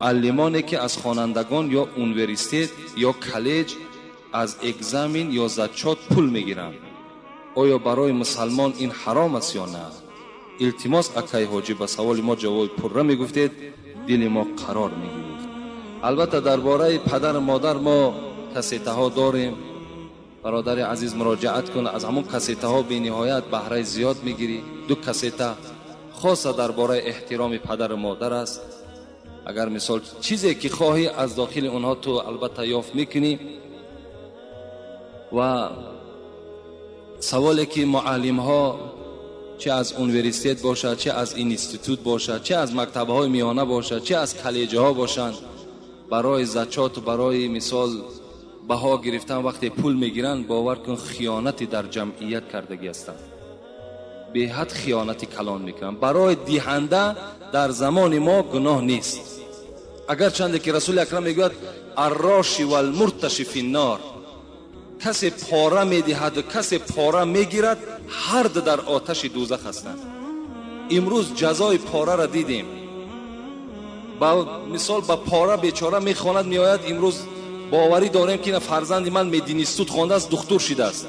Муаллимоне ки аз хонандагон ё университет ё коллеҷ аз экзамен ё зачёт пул мегиранд, оё барои мусалмон ин ҳаром аст ё на? Илтимос, акай ҳоҷӣ, ба саволи мо ҷавоби пурра мегуфтед, дили мо қарор мегирифт. Албатта, дар бораи падару модар мо кассетаҳо дорем. Бародари азиз, муроҷиат кун, аз ҳамон кассетаҳо бениҳоят баҳраи зиёд мегирӣ. Ду кассета хоса дар бораи эҳтироми падару модар аст. Агар мисол чизе ки хоҳӣ, аз дохили онҳо ту албатта ёфт мекунӣ. Ва саволе ки муаллимҳо, чӣ аз университет бошад, чӣ аз институт бошад, чӣ аз мактабҳои миёна бошад, чӣ аз коллеҷҳо бошанд, барои зачёту барои мисол баҳо гирифтан вақте пул мегиранд, бовар кун, хиёнати дар ҷамъият кардагӣ ҳастанд, беҳад хиёнати калон мекунанд. Барои диҳанда дар замони мо гуноҳ нест, агарчанде ки Расули акрам мегӯяд: «Арроши валмурташи финнор». Касе пора медиҳаду касе пора мегирад, ҳар ду дар оташи дӯзах ҳастанд. Имрӯз ҷазои пораро дидем. Ба мисол, ба пора бечора мехонад, меояд. Имрӯз боварӣ дорем, ки фарзанди ман мединститут хондааст, духтур шидааст.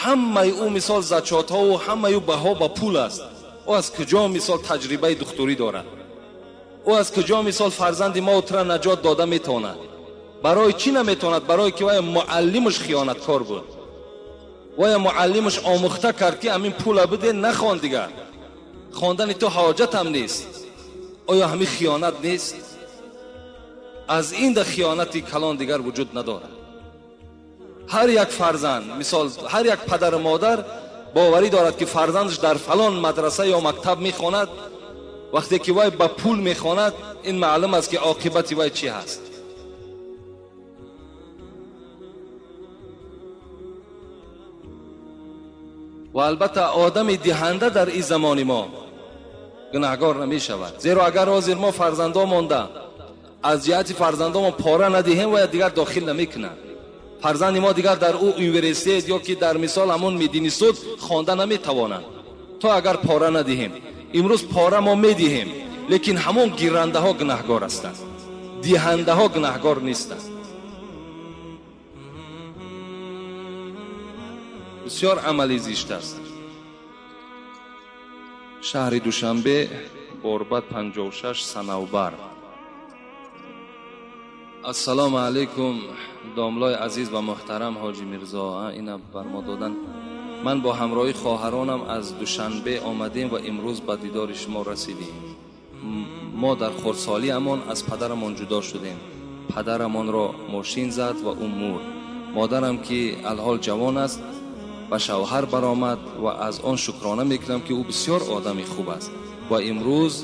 Ҳамаи ӯ мисол зачётҳову ҳамаи ӯ баҳо ба пул аст. Ӯ аз куҷо мисол таҷрибаи духтурӣ дорад? Ӯ аз куҷо мисол фарзанди мо тура наҷот дода метавонад? Барои чӣ наметавонад? Барое ки вая муаллимаш хиёнаткор буд, вая муаллимаш омӯхта кард, ки ҳамин пула биде, нахон, дигар хондани ту ҳоҷатам нест. Оё ҳамин хиёнат нест? Аз ин да хиёнати калон дигар вуҷуд надорад. Ҳар як фарзанд, мисол, ҳар як падару модар боварӣ дорад, ки фарзандаш дар фалон мадраса ё мактаб мехонад. Вақте ки вай ба пул мехонад, ин маълум аст, ки оқибати вай чӣ ҳаст. Ва албатта, одами диҳанда дар ин замони мо гунаҳгор намешавад, зеро агар ҳозир мо фарзандо монда аз ҷиҳати фарзандомон пора надиҳем, вая дигар дохил намекунад. Фарзанди мо дигар дар ӯ университет ё ки дар мисол ҳамон мединститут хонда наметавонад, то агар пора надиҳем. Имрӯз пора мо медиҳем, лекин ҳамон гирандаҳо гунаҳгор ҳастанд, диҳандаҳо гунаҳгор нестанд. Бисёр амали зишт аст. Шаҳри Душанбе, Борбад 56, Санавбар. Ассалому алайкум, домлои азиз ва муҳтарам ҳоҷи Мирзо. Ина бар мо додан. Ман бо ҳамроҳи хоҳаронам аз Душанбе омадем ва имрӯз ба дидори шумо расидем. Мо дар хурдсолиамон аз падарамон ҷудо шудем. Падарамонро мошин зад ва ӯ мурд. Модарам, ки алҳол ҷавон аст, ба шавҳар баромад ва аз он шукрона мекунам, ки ӯ бисёр одами хуб аст. Ва имрӯз,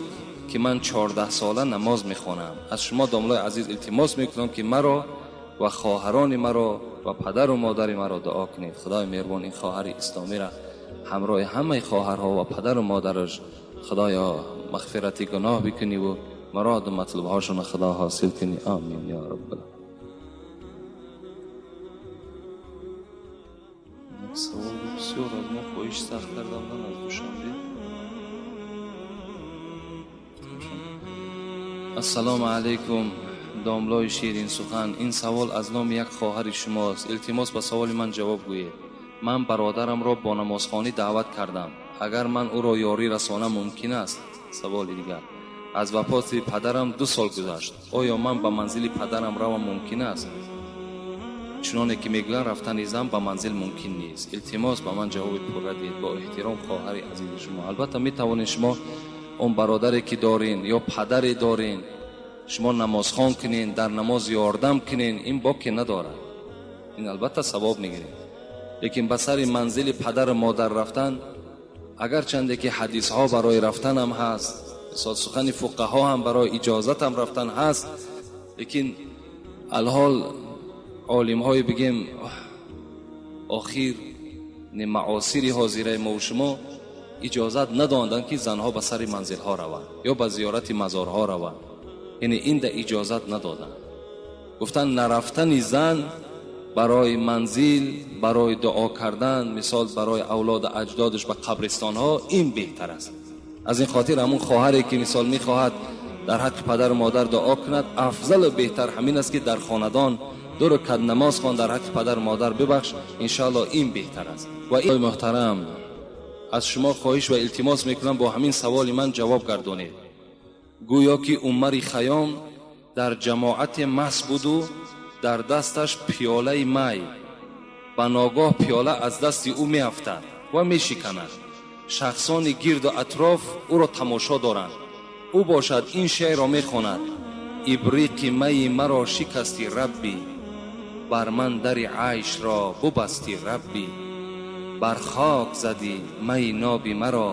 ки ман 14сола намоз мехонам, аз шумо, домлои азиз, илтимос мекунам, ки маро ва хоҳарони маро ва падару модари маро дуо кунед. Худои меҳрубон ин хоҳари исломиро ҳамроҳи ҳамаи хоҳарҳо ва падару модараш, Худоё, мағфирати гуноҳ бикуниву муроду матлубҳошонро, Худо, ҳосил кунӣ. Омин ё раббал. Савол бисёр аз мо хоҳиш сахт карда буданд аз Душанбе. Ассалому алайкум, домлои ширинсухан. Ин савол аз номи як хоҳари шумост. Илтимос, ба саволи ман ҷавоб гӯед. Ман бародарамро бо намозхонӣ даъват кардам. Агар ман ӯро ёрӣ расонам, мумкин аст? Саволи дигар: аз вафоти падарам 2 сол гузашт. Оё ман ба манзили падарам равам мумкин аст? Чуноне ки мегӯянд, рафтани зан ба манзил мумкин нест. Илтимос, ба ман ҷавоби пурра диҳед. Бо эҳтиром, хоҳари азизи шумо. Албатта, метавонед шумо он бародаре ки дорен ё падаре дорен, шумо намозхон кунен, дар намоз ёрдам кунен, ин боке надорад, ин албатта савоб мегиред. Лекин ба сари манзили падару модар рафтан, агарчанде ки ҳадисҳо барои рафтанам ҳаст, мисол, сухани фуқаҳо ҳам барои иҷозатам рафтан ҳаст, лекин алҳол олимҳои, бигем, охир, маосири ҳозираи мову шумо иҷозат надоданд, ки занҳо ба сари манзилҳо раванд ё ба зиёрати мазорҳо раванд. Яъне инда иҷозат надоданд. Гуфтанд, нарафтани зан барои манзил, барои дуо кардан, мисол, барои авлоду аҷдодаш ба қабристонҳо, ин беҳтар аст. Аз ин хотир ҳамун хоҳаре, ки мисол мехоҳад Дар ҳаққи падару модар дуо кунад. Афзал ва беҳтар ҳамин аст, ки дар хонадон ду ракъат намоз хон, дар ҳаққи падару модар бибахш, иншоаллоҳ ин беҳтар аст. Ва эй муҳтарам, аз шумо хоҳиш ва илтимос мекунам, бо ҳамин саволи ман ҷавоб гардонед. Гӯё ки Умари Хайём дар ҷамоат маст буду дар дасташ пиёлаи май, ба ногоҳ пиёла аз дасти ӯ меафтад ва мешиканад. Шахсони гирду атроф ӯро тамошо доранд. Ӯ бошад ин шеърро мехонад: ибриқи майи маро шикасти Раббӣ, бар ман дари айшро бубасти Раббӣ, бар хок задӣ майи ноби маро,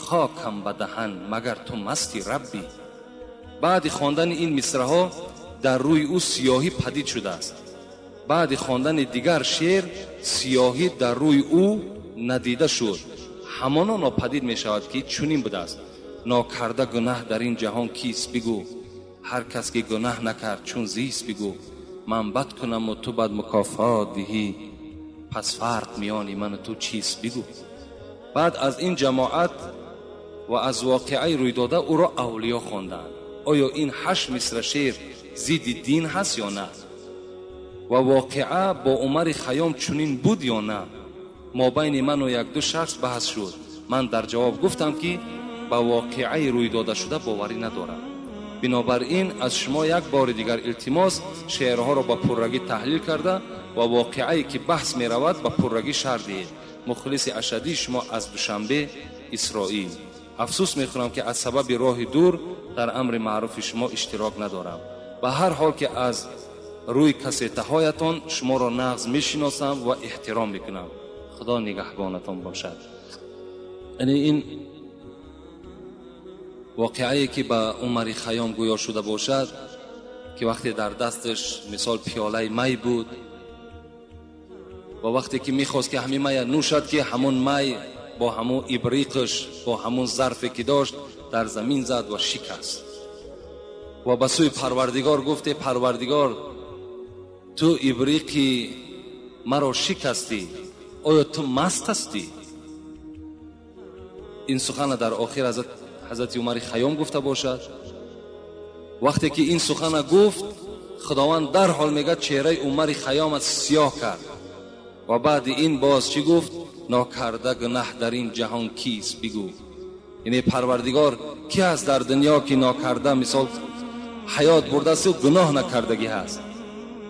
хокам ба даҳан магар ту масти Раббӣ. Баъди хондани ин мисраҳо дар рӯи ӯ сиёҳӣ падид шудааст. Баъди хондани дигар шеър сиёҳӣ дар рӯи ӯ надида шуд. Ҳамоно нопадид мешавад, ки чунин будааст: нокарда гунаҳ дар ин ҷаҳон кист бигӯ, ҳар кас ки гунаҳ накард чун зист бигӯ. Ман бад кунаму ту бад мукофот диҳӣ, пас фарқ миёни ману ту чист бигӯ. Баъд аз ин ҷамоат ва аз воқеаи рӯйдода ӯро авлиё хонданд. Оё ин 8 мисра шеър зидди дин ҳаст ё на? Ва воқеа бо Умари Хайём чунин буд ё на? Мобайни ману як-ду шахс баҳс шуд. Ман дар ҷавоб гуфтам, ки ба воқеаи рӯйдодашуда боварӣ надорам. Бинобар ин аз шумо як бори дигар илтимос, шеърҳоро ба пуррагӣ таҳлил карда ва воқеае ки баҳс меравад ба пуррагӣ шарҳ диҳед. Мухлиси ашадии шумо аз Душанбе, Исроил. Афсӯс мехӯрам, ки аз сабаби роҳи дур дар амри маъруфи шумо иштирок надорам. Ба ҳар ҳол ки аз рӯи кассетаҳоятон шуморо нағз мешиносам ва эҳтиром мекунам. Худо нигаҳбонатон бошад. Яъне ин воқеае ки ба Умари Хайём гӯё шуда бошад, ки вақте дар дасташ мисол пиёлаи май буд ва вақте ки мехост ки ҳамин мая нӯшад, ки ҳамон май бо ҳамон ибриқаш, бо ҳамон зарфе ки дошт, дар замин зад ва шикаст. Ва ба сӯи Парвардигор гуфт: «Э Парвардигор, ту ибриқи маро шикастӣ, оё ту маст ҳастӣ?» Ин сухана дар охир ҳазрати Умари Хайём гуфта бошад. Вақте ки ин сухана гуфт, Худованд дарҳол мегӯяд чеҳраи Умари Хайём аз сиёҳ кард. Ва баъди ин боз чӣ гуфт? Нокарда гунаҳ дар ин ҷаҳон кист бигӯ. Яъне Парвардигор ки ҳаст дар дунё ки нокарда мисол ҳаёт бурдасту гуноҳ накардагӣ ҳаст?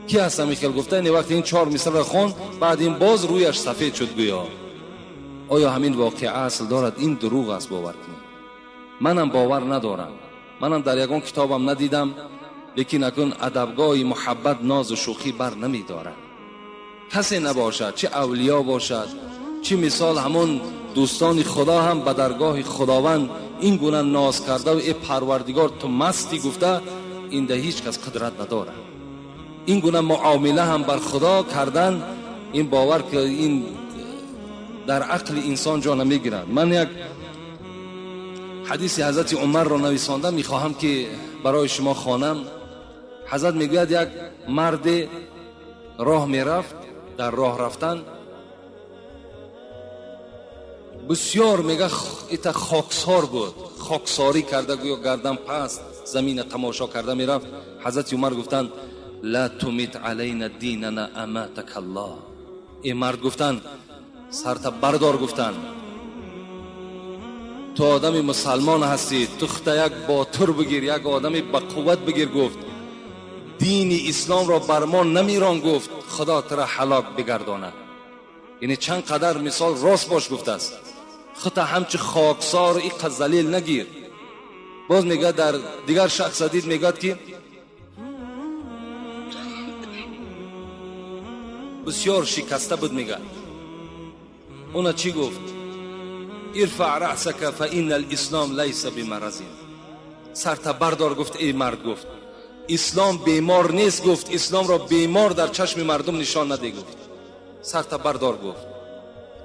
Ки ҳаст ҳамин хел гуфта? Яъне вақте ин 4 мисрро хонд, баъд ин боз рӯяш сафед шуд гӯё. Оё ҳамин воқеа асл дорад? Ин дурӯғ аст, бовар кунед. Манам бовар надорам, манам дар ягон китобам надидам, лекин акун адабгоҳи муҳаббат нозу шӯхӣ бар намедорад. Касе набошад, чӣ авлиё бошад, чӣ мисол ҳамон дӯстони Худо ҳам ба даргоҳи Худованд ин гуна ноз карда ва э Парвардигор ту мастӣ гуфта, ин да ҳеҷ кас қудрат надорад. Ин гуна муомила ҳам бар Худо кардан, ин бовар ки ин дар ақли инсон ҷо намегирад. Ман як ҳадиси ҳазрати Умарро нависондам, мехоҳам ки барои шумо хонам. Ҳазрат мегӯяд як марде роҳ мерафт, дар роҳ рафтан бисёр мега ита хоксор буд, хоксорӣ карда гӯё гардан паст замина тамошо карда мерафт. Ҳазрати Умар гуфтанд: ла тумит алайна динана аматака Аллоҳ. Э мард гуфтанд, сарта бардор, гуфтанд, ту одами мусалмон ҳастӣ, ту худта як ботур бигир, як одами ба қувват бигир. Гуфт дини исломро бар мо намирон, гуфт Худо тура ҳалок бигардонад. Яъне чанд қадар мисол рост бош гуфтааст, худта ҳамчи хоксор иққа залил нагир. Боз мегӯяд дар дигар шахс дид, мегӯяд ки бисёр шикаста буд, мегӯяд уна чӣ гуфт? Ирфаъ раъсака фа инна алислом лайса бимаразин. Сарта бардор, гуфт, эй мард, гуфт ислом бемор нест, гуфт исломро бемор дар чашми мардум нишон наде, гуфт сарта бардор, гуфт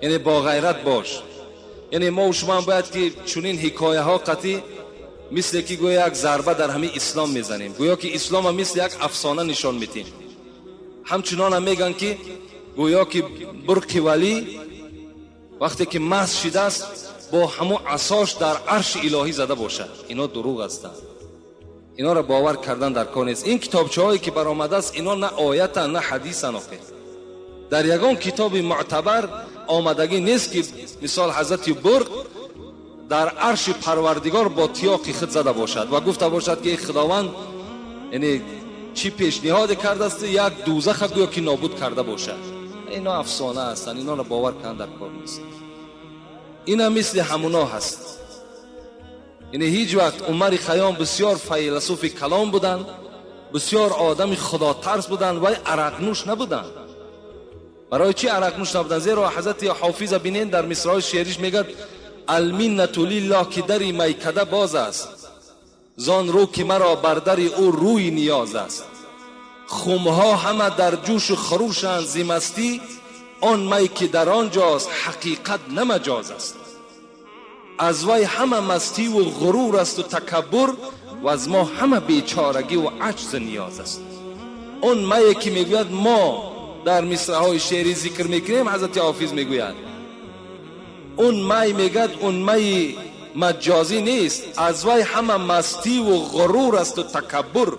яъне бо ғайрат бош. Яъне мо шумо ҳам бояд ки чунин ҳикояҳо қатъӣ мисле ки гӯё як зарба дар ҳамин ислом мезанем, гӯё ки ислома мисли як афсона нишон медиҳем. Ҳамчунонам мегӯянд ки гӯё ки бурқи валӣ вақте ки маст шидааст бо ҳамун асош дар арши илоҳӣ зада бошад. Ино дурӯғ ҳастанд. Инҳоро бовар кардан дар кор нест. Ин китобчаҳое ки баромадааст, инҳо на оятанд, на ҳадисанд. Охир дар ягон китоби муътабар омадагӣ нест, ки мисол ҳазрати бурқ дар арши парвардигор бо тиёқи худ зада бошад ва гуфта бошад, ки худованд яъне чӣ пешниҳоде кардааст, як дӯзаха гӯё ки нобуд карда бошад. Ино афсона ҳастанд, инҳоро бовар кардан дар кор нест. Ина мисли ҳамуно ҳаст. Яъне ҳеҷ вақт Умари Хайём бисёр файласуфи калом буданд, бисёр одами худотарс буданд, вай арақнӯш набуданд. Барои чӣ арақнӯш набуданд? Зеро ҳазрати ҳофиза бинен, дар мисраҳои шеъриш мегӯяд: алминнату лиллоҳ, ки дари майкада боз аст, зон рӯ ки маро бар дари ӯ рӯи ниёз аст. Хумҳо ҳама дар ҷӯшу хурӯшанд зи мастӣ, он май ки дар он ҷост ҳақиқат на маҷоз аст. Аз вай ҳама мастиву ғурур асту такаббур, ва аз мо ҳама бечорагиву аҷзу ниёз аст. Он мае ки мегӯяд, мо дар мисраҳои шеърӣ зикр мекунем, ҳазрати ҳофиз мегӯяд, он май, мегӯяд, он майи маҷозӣ нест, аз вай ҳама мастиву ғурур асту такаббур.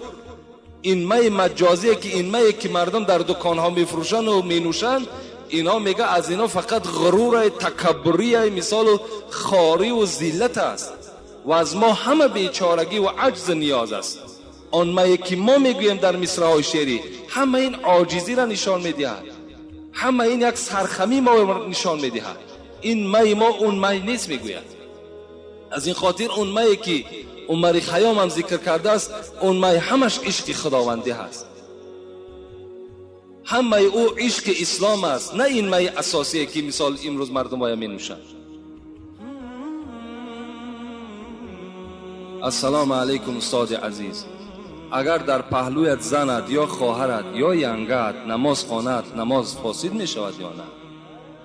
Ин майи маҷозие ки, ин мае ки мардум дар дуконҳо мефурӯшанд менӯшанд, инҳо, мега, аз инҳо фақат ғуруре, такаббурие, мисолу хориву зиллат аст, ва аз мо ҳама бечорагӣ ва аҷзу ниёз аст. Он мае ки мо мегӯем дар мисраҳои шеърӣ, ҳама ин оҷизиро нишон медиҳад, ҳама ин як сархамӣ мо нишон медиҳад. Ин майи мо он май нест, мегӯяд. Аз ин хотир он мае ки Умари Хайём ҳам зикр кардааст, он май ҳамаш ишқи худовандӣ ҳаст, ҳамаи ӯ ишқи ислом аст, на ин майи асосие ки мисол имрӯз мардум оя менӯшанд. Ассалому алайкум, устоди азиз. Агар дар паҳлӯят занат ё хоҳарат ё янгаат намоз хонад, намоз фосид мешавад ё на?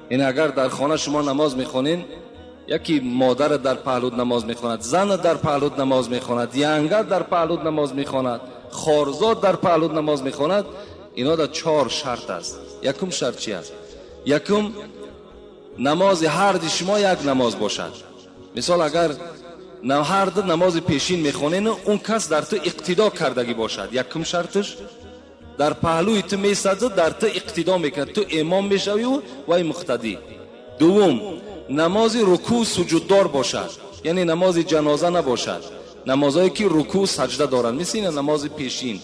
Яъне агар дар хона шумо намоз мехонед, яки модарат дар паҳлӯт намоз мехонад, занат дар паҳлӯт намоз мехонад, янгат дар паҳлӯт намоз мехонад, хорзод дар паҳлӯт намоз мехонад, ино дар чор шарт аст. Якум шарт чи аст? Якум, намози ҳарди шумо як намоз бошад. Мисол, агар ҳарду намози пешин мехонен, он кас дар ту иқтидо кардагӣ бошад. Якум шарташ, дар паҳлӯи ту месаду дар ту иқтидо мекунад, ту имом мешавию вай муқтадӣ. Дуввум, намози рукӯъ суҷуддор бошад, яъне намози ҷаноза набошад, намозҳое ки рукӯъ саҷда доранд, мисли ина намози пешин.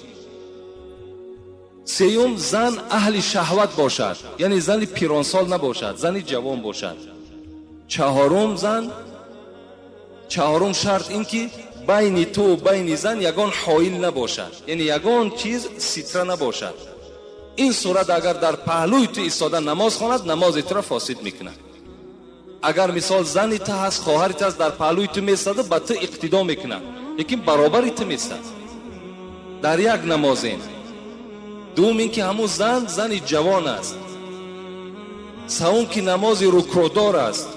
Сеюм, зан аҳли шаҳват бошад, яъне зани пиронсол набошад, зани ҷавон бошад. Чаҳорум, зан, чаҳорум шарт ин ки байни ту байни зан ягон ҳоил набошад, яъне ягон чиз ситра набошад. Ин сурат агар дар паҳлӯи ту истода намоз хонад, намози туро фосид мекунад. Агар мисол зани ту ҳаст, хоҳари ту ҳаст, дар паҳлӯи ту местаду ба ту иқтидо мекунад, лекин баробари ту местад, дар як намозем. Дуввум ин ки ҳамун зан зани ҷавон аст. Севум ки намози рукӯъдор аст.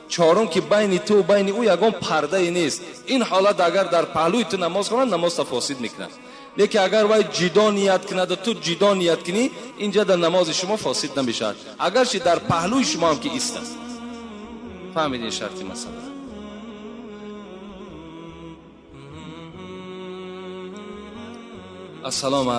Чорум ки байни ту байни ӯ ягон пардае нест. Ин ҳолат агар дар паҳлӯи ту намоз хонад, намозта фосид мекунад. Лекин агар вай ҷидо ният кунаду ту ҷидо ният кунӣ, инҷа дар намози шумо фосид намешавад, агарчи дар паҳлӯи шумо ҳам ки истад. Фаҳмидин шарти масъала? Ассалому